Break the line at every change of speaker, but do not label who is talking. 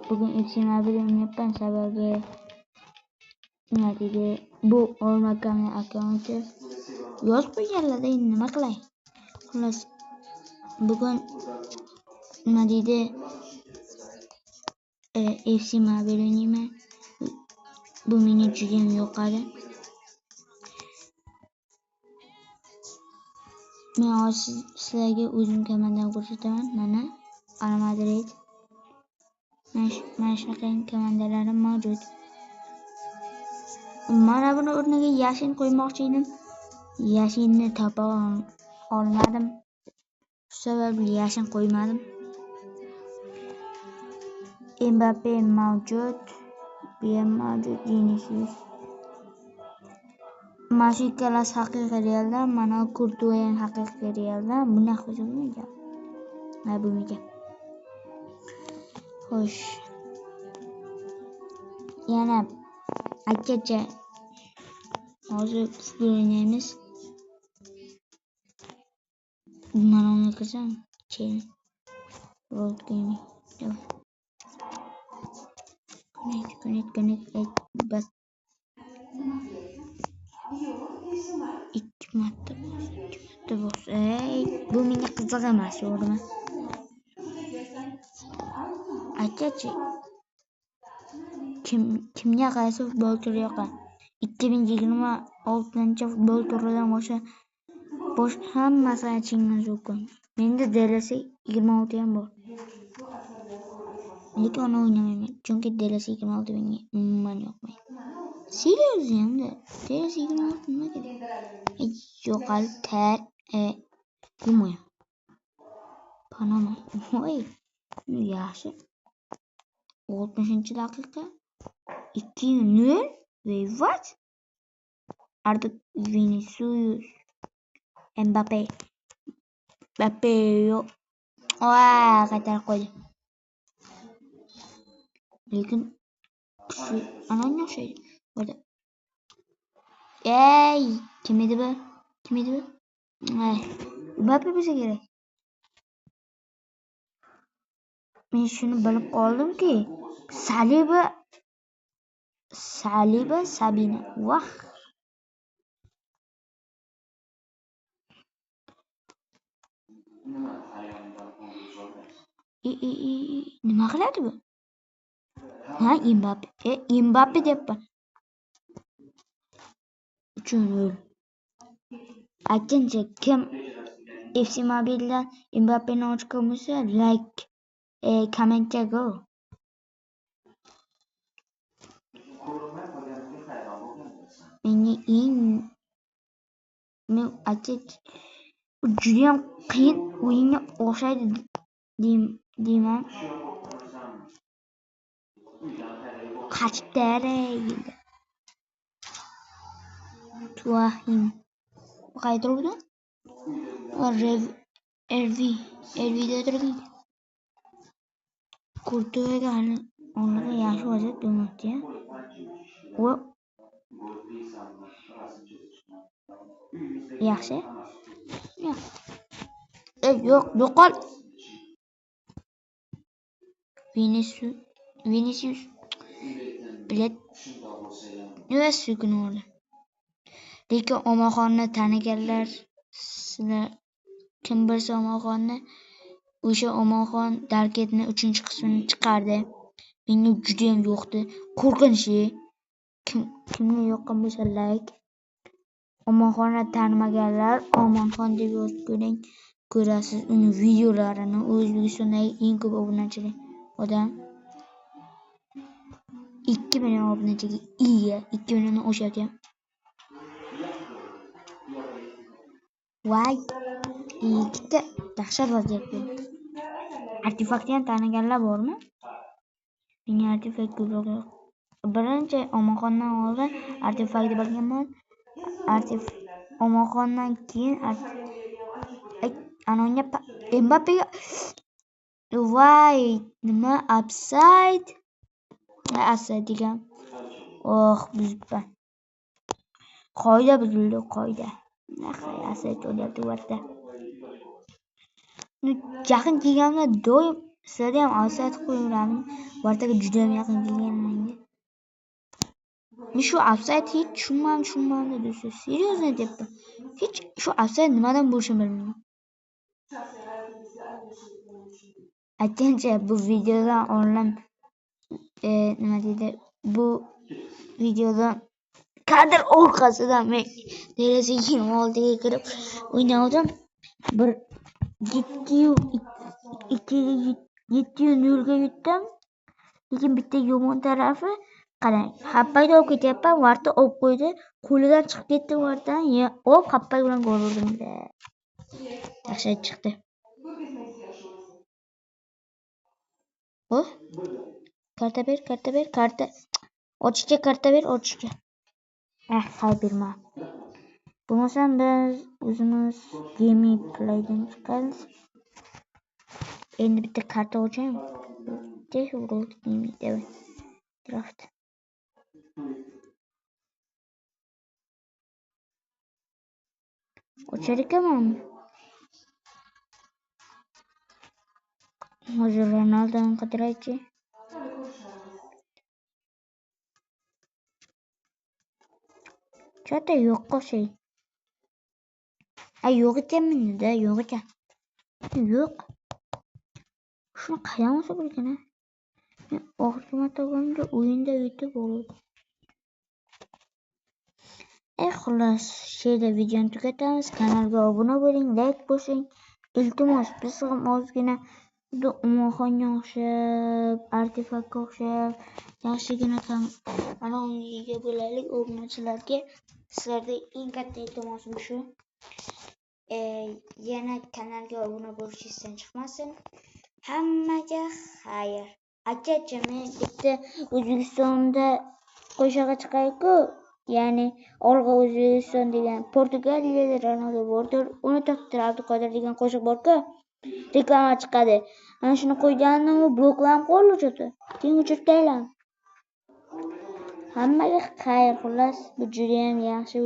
Bugun FC Mobile o'ynayapman, sababi nima deydi, bu Olmakamning akkaunti yozib qo'yganlarda, endi nima qilay. Xullas, bugun nima deydi, FC Mobile o'ynayman. Bu menga juda ham yoqadi. Men hozir sizlarga o'zim komandamni ko'rsataman. Mana Real Madrid. Mana shunaqa komandalarim mavjud. Mana buni o'rniga Yashin qo'ymoqchi edim. Yashinni topa olmadim. Shu sababli Yashin qo'ymadim. Mbappe mavjud. Bu ham mavjud. Vinicius. Mana shu ikkalasi haqiqiy Realdan, mana Courtois ham haqiqiy Realdan. Bunaqa qo'ysa bo'lmaydi. Ha, bo'lmaydi. Xo'sh. Yana akacha hozir futbol o'ynaymiz. Mana uni kirsam, keyin World Gaming. Connect, connect, connect, bas. 2 marta bos, 2 marta bos. Ey, bu menga qiziq emas, to'g'rimi? Akachi, kimga qaysi futbol turi yoqadi? 2026 futbol turidan bosh hammasini aytishingiz mumkin. Menda DLC 26 ham bor. Lekin uni o'ynamayman, chunki DLC 26 menga umuman yoqmaydi. Seriously hamda DLC 26 nima kerak? Yo'qolib tar yumuyor. Panama. Voy, yaxshi. 60-daqiqa 2-0. Wait, what? Artık Vinicius, Mbappe. Mbappe yo'q. Voy, qaytarib qo'ydi. Lekin kuchli ananga o'xshaydi. Orada. Ey, kim edi bu? Kim edi bu? Ay, Mbappe bo'lsa kerak. Men shuni bilib qoldimki, Saliba Sabina. Vah. Nima qiladi bu? Ha, Mbappe. Mbappe deyapman. 3-0. Aytgancha, kim FC Mobile'dan Mbappeni ochgan bo'lsa, like, kommentga go. Menga eng men aka juda ham qiyin o'yinga o'xshaydi deyman. Qochibdi. Tuahim. Qayerda turibdi? RV'da turibdi. Courtoisga hali oldinda yaxshi vaziyat bo'lmabdi-ya. U yaxshi. Yo'q, yo'qol. Vinicius bilet nima sukun. Lekin Omoxonni taniganlar, sizlar kim bilsa Omoxonni, o'sha Omoxon Darketni 3-qismini chiqardi. Menga juda ham yoqdi. Qo'rqinchli. Kimga yoqqan bo'lsa like. Omoxonni tanimaganlar Omonxon deb yozib ko'ring. Ko'rasiz uni videolarini. O'zbekistondagi eng ko'p obunachili odam. 2 million obunachiga ega. 2 milliondan oshyapti ham. Voy, ikkita dahshat vaziyat bo'ldi. Artefaktni ham taniganlar bormi? Menga artefakt ko'proq yo'q. Birinchi Omonxondan oldin artefaktni bilganman. Omonxondan keyin anonga Mbappega. Voy, nima offside? Offside degan. Oh, buzibman. Qoida buzildi, qoida. Offside o'lyapti bu yerda. Yaqin kelganda doim Sizlarda ham ofsayd qo'yaveradimi? Vartaga juda ham yaqin kelgan menga. Men shu ofsayd hech tushunmadim do'stlar. Серьезно deyapman. Hech shu ofsayd nimadan bo'lishini bilmayman. Aytgancha bu videodan oldin nima deydi? Bu videodan kadr orqasidan men DLS 26 ga kirib o'ynavdim. Bir 7-0 ga yutdim. Lekin bitta yomon tarafi qarang, happakni olib ketyapman, varta olib qo'ydi, qo'lidan chiqib ketdi vartadan, hop happak bilan gol urdim. Dahshat chiqdi. Oh. Karta ber, karta ber, karta. Ochishga karta ber, ochishga. Ah, hay berma. Bo'lmasam biz o'zimiz gameplaydan chiqamiz. Endi bitta karta ochaymi? Draft. Ochar ekanman. Hozir Ronaldoni qidiraychi. Chata yo'q o'xshaydi. Ay yo'q ekan menda, yo'q ekan. Yo'q. Shuni qayerdan olsa bo'larkan a? Men oxirgi marta olganimda o'yinda yutib oldim. Xullas, shu yerda videoni tugatamiz. Kanalga obuna bo'ling, like bosing. Iltimos, biz ham ozgina Umoxonga o'xshab, Artefaktga o'xshab yaxshigina kanalga ega bo'laylik obunachilarga. Sizlarga eng katta iltimosim shu. Yana kanalga obuna bo'lish esdan chiqmasin. Hammaga xayr. Akacha, men bitta O'zbekistonda qo'shig'i chiqadi-ku, ya'ni Olg'a O'zbekiston degan, Portugaliyada Ronaldo bordir, uni topdir Abduqodir degan qo'shiq bor-ku, reklama chiqadi. Ana shuni qo'ygandim, u bloklanib qoldi o'chirdi. Keyin o'chirib tashladim. Hammaga xayr, xullas, bu juda ham yaxshi